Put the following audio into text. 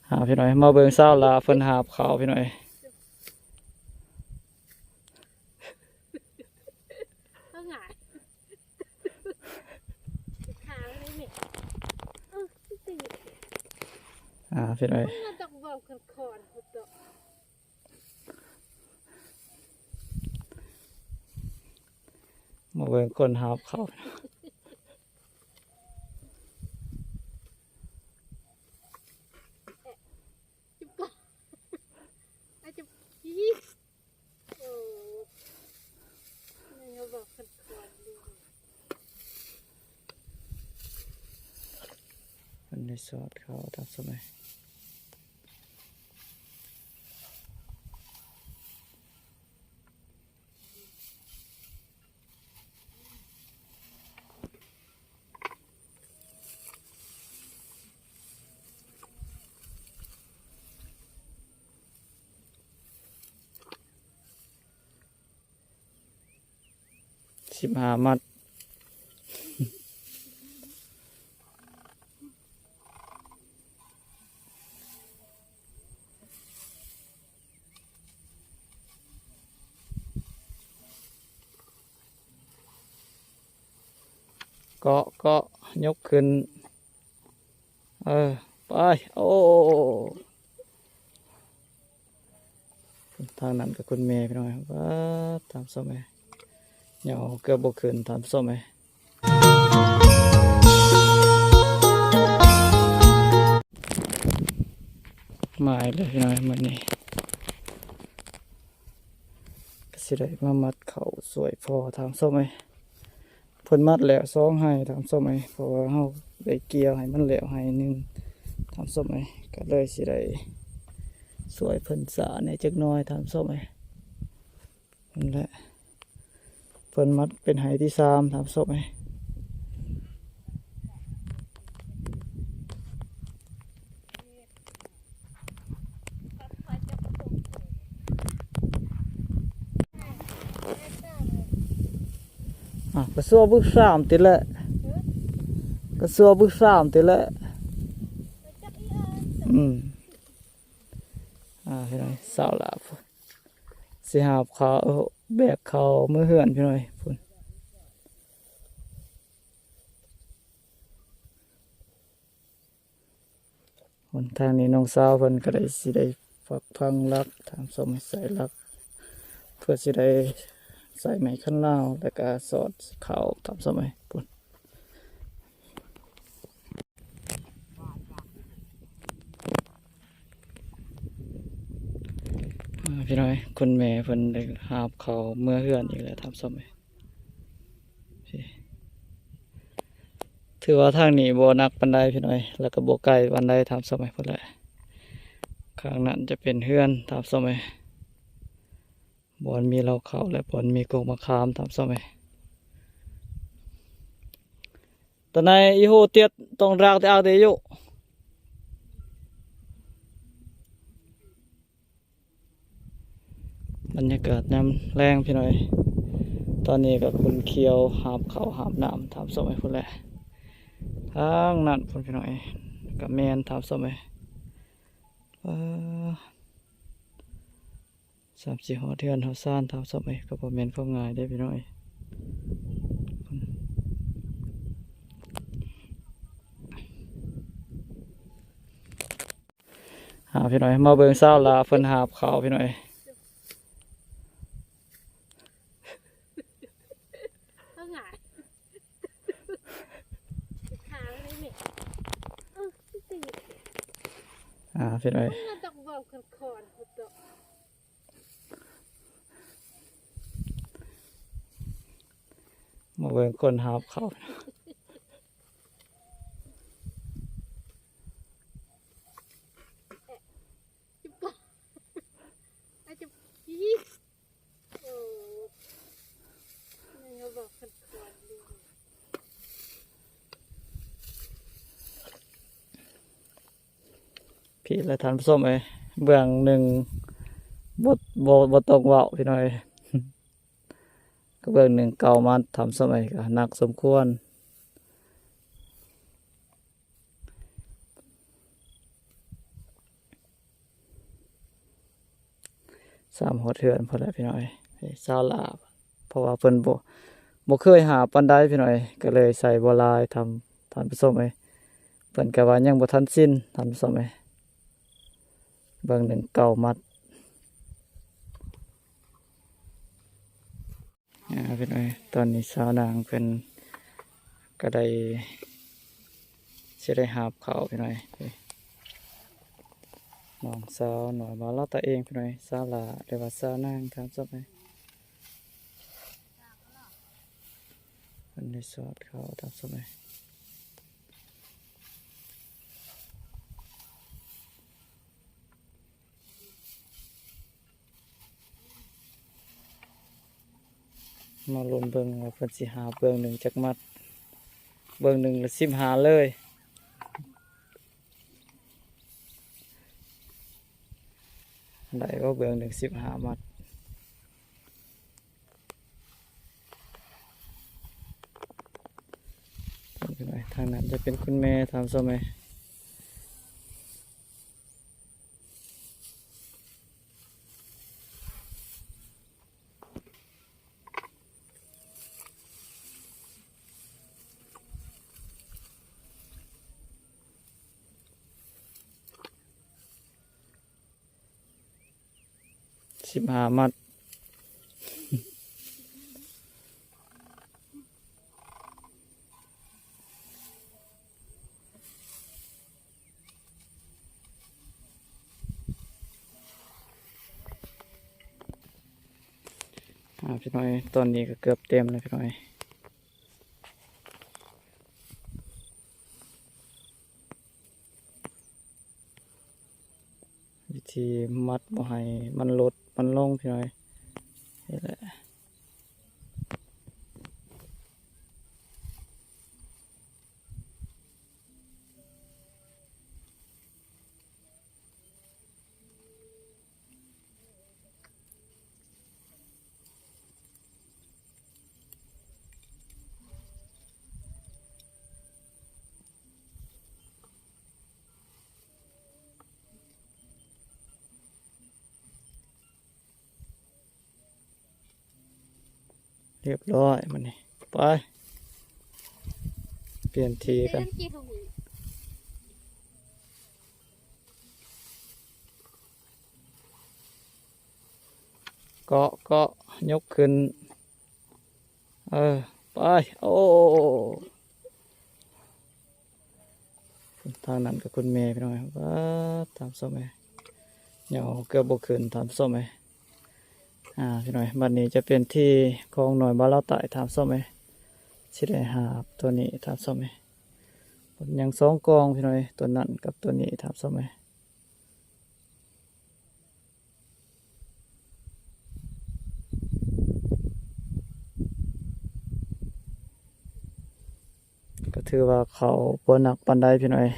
ອ່າ ພີ່ນ້ອງ ມາເບິ່ງສາວລາວເພິ່ນຫາບເຂົ້າ ພີ່ນ້ອງ. ເອົາຫງາຍ ຂາໄດ້ແມ່ ເອີ ຕິດ ອ່າ ພີ່ນ້ອງ ມັນຕ້ອງເວົ້າຄອນໆ ພຸ້ນເນາະ. ມາເບິ່ງຄົນຫາບເຂົ້າ ເພິ່ນໄດ້ສອດເຂົ້າຕາມສະໄໝ. ສິບຫ້າມັດ. ເກາະ ເກາະ ຍົກຂຶ້ນ ເອີ ໄປ ໂອ້ ທາງນັ້ນກໍຄຸນແມ່ ພີ່ນ້ອງ ປາດ ຕາມສະໄໝ ຍ່ອງເກືອບບໍ່ຂຶ້ນ ຕາມສະໄໝ. ມາອີກແລ້ວພີ່ນ້ອງ ມື້ນີ້ກໍຊິໄດ້ມາມັດເຂົ້າຊ່ວຍພໍ່ ຕາມສະໄໝ. ເພິ່ນມັດແລ້ວສອງໄຮ່ ຕາມສະໄໝ ເພາະວ່າເຮົາໄດ້ກ່ຽວໃຫ້ມັນແລ້ວໄຮ່ໜຶ່ງ ຕາມສະໄໝ ກໍເລີຍຊິໄດ້ຊ່ວຍເພິ່ນສາແດ່ຈັກໜ້ອຍ ຕາມສະໄໝ. ນັ້ນແຫຼະ ເພິ່ນມັດເປັນໄຮ່ທີສາມ ຕາມສະໄໝ. ອ່າ ກະຊວບບຶກສາມຕິແຫຼະ ກະຊວບບຶກສາມຕິແຫຼະ. ອືມ ອ່າ ພີ່ນ້ອງ ສາວລາວ ຊິຫາບເຂົ້າ ແບກເຂົ້າເມືອເຮືອນ ພີ່ນ້ອງ ພຸ້ນ ຫົນທາງນີ້ນ້ອງສາວເພິ່ນກໍໄດ້ ຊິໄດ້ຝັກຝັງຫຼັກ ຕາມສະໄໝ ໃສ່ຫຼັກ ເພື່ອຊິໄດ້ໃສ່ໄມ້ຄັນລາວ ແລ້ວກໍສອດເຂົ້າ ຕາມສະໄໝ ພຸ້ນ. ອ່າ ພີ່ນ້ອງ ຄຸນແມ່ເພິ່ນໄດ້ຫາບເຂົ້າເມືອເຮືອນອີກແລ້ວ ຕາມສະໄໝ. ຖືວ່າທາງນີ້ບໍ່ໜັກປານໃດພີ່ນ້ອງ ແລ້ວກໍບໍ່ໄກປານໃດ ຕາມສະໄໝ ພຸ້ນແຫຼະ. ຂ້າງນັ້ນຈະເປັນເຮືອນ ຕາມສະໄໝ ບ່ອນມີເລົ້າເຂົ້າ ແລະ ບ່ອນມີກົກມະຂາມ ຕາມສະໄໝ. ຕອນນີ້ອີໂຮຕຽດຕ້ອງຣາກແຕ່ອາກເດໂຍ. ບັນຍາກາດຍາມແລງພີ່ນ້ອງເອີຍ ຕອນນີ້ກໍຂຸນຂຽວຫາບເຂົ້າຫາບນ້ຳ ຕາມສະໄໝພຸ້ນແຫຼະ ທາງນັ້ນພຸ້ນພີ່ນ້ອງເອີຍ ກໍແມ່ນ ຕາມສະໄໝ. ປາ ສ່ຳຊິຮອດເຮືອນຮອດຊານ ຕາມສະໄໝ ກໍບໍ່ແມ່ນຂອງງ່າຍເດ້ພີ່ນ້ອງເອີຍ. ອ່າ ພີ່ນ້ອງ ມາເບິ່ງສາວລາວເພິ່ນຫາບເຂົ້າ ພີ່ນ້ອງ ເອົາຫງາຍ ຂາໄດ້ແມ່ ເອີ ຕິດ ອ່າ ພີ່ນ້ອງ ມັນຕ້ອງເວົ້າຄອນໆ ພຸ້ນເນາະ. ມາເບິ່ງຄົນຫາບເຂົ້າ ພີ້ແຫຼະທ່ານຜູ້ຊົມເອີຍ ເບື້ອງໜຶ່ງບໍ່ ບໍ່ ບໍ່ຕ້ອງເວົ້າພີ່ນ້ອງເອີຍ ກະເບື້ອງໜຶ່ງເກົ່າມາທ່ານຜູ້ຊົມເອີຍ ກະໜັກສົມຄວນ. ສາມຮອດເຮືອນພຸ້ນແຫຼະພີ່ນ້ອງເອີຍ. ນີ້ຊາວລາວ ເພາະວ່າເພິ່ນບໍ່ ບໍ່ເຄີຍຫາປານໃດພີ່ນ້ອງເອີຍ ກໍເລີຍໃສ່ບໍ່ຫຼາຍ ທ່ານ ທ່ານຜູ້ຊົມເອີຍ. ເພິ່ນກໍວ່າຍັງບໍ່ທັນຊິນ ທ່ານຜູ້ຊົມເອີຍ. ເບິ່ງໜຶ່ງເກົ້າມັດ. ອ່າ ພີ່ນ້ອງເອີຍ ຕອນນີ້ສາວນາງເພິ່ນກໍໄດ້ ຊິໄດ້ຫາບເຂົ້າພີ່ນ້ອງເອີຍ. ນ້ອງສາວນ້ອຍບ່າວລາວຕາເອງພີ່ນ້ອງເອີຍ ສາວຫຼ້າ ຫຼືວ່າສາວນາງ ທ່ານຜູ້ຊົມເອີຍ. ເພິ່ນໄດ້ສອດເຂົ້າ ທ່ານຜູ້ຊົມເອີຍ. ມາລຸ້ນເບິ່ງວ່າເພິ່ນຊິຫາບເບື້ອງໜຶ່ງຈັກມັດ. ເບື້ອງໜຶ່ງລະສິບຫ້າເລີຍ. ໄດ້ບໍ່ເບື້ອງໜຶ່ງສິບຫ້າມັດ. ທາງນັ້ນຈະເປັນຄຸນແມ່ ທ່ານຜູ້ຊົມເອີຍ. ສິບຫ້າມັດ. ອ່າ ພີ່ນ້ອງເອີຍ ຕອນນີ້ກໍເກືອບເຕັມແລ້ວພີ່ນ້ອງເອີຍ. ວິທີມັດບໍ່ໃຫ້ມັນຫຼຸດມັນລົງພີ່ນ້ອງເອີຍ ນີ້ແຫຼະ. ຮຽບຮ້ອຍ ບາດນີ້ ໄປ ປ່ຽນທີ່ກັນ. ເກາະ ເກາະ ຍົກຂຶ້ນ. ເອີ ໄປ. ໂອ້ ທາງນັ້ນກໍຄຸນແມ່ພີ່ນ້ອງເອີຍ. ປາດ ທ່ານຜູ້ຊົມເອີຍ ຫຍໍ້ເກືອບບໍ່ຂຶ້ນ ທ່ານຜູ້ຊົມເອີຍ. ອ່າ ພີ່ນ້ອງເອີຍ ບັດນີ້ຈະເປັນທີ່ຂອງນ້ອຍບ່າວລາວໃຕ້ ທ່ານຜູ້ຊົມເອີຍ. ຊິໄດ້ຫາບໂຕນີ້ ທ່ານຜູ້ຊົມເອີຍ. ຍັງສອງກອງ ພີ່ນ້ອງເອີຍ ໂຕນັ້ນກັບໂຕນີ້ ທ່ານຜູ້ຊົມເອີຍ. ກໍຖືວ່າເຂົ້າບໍ່ໜັກປານໃດພີ່ນ້ອງເອີຍ.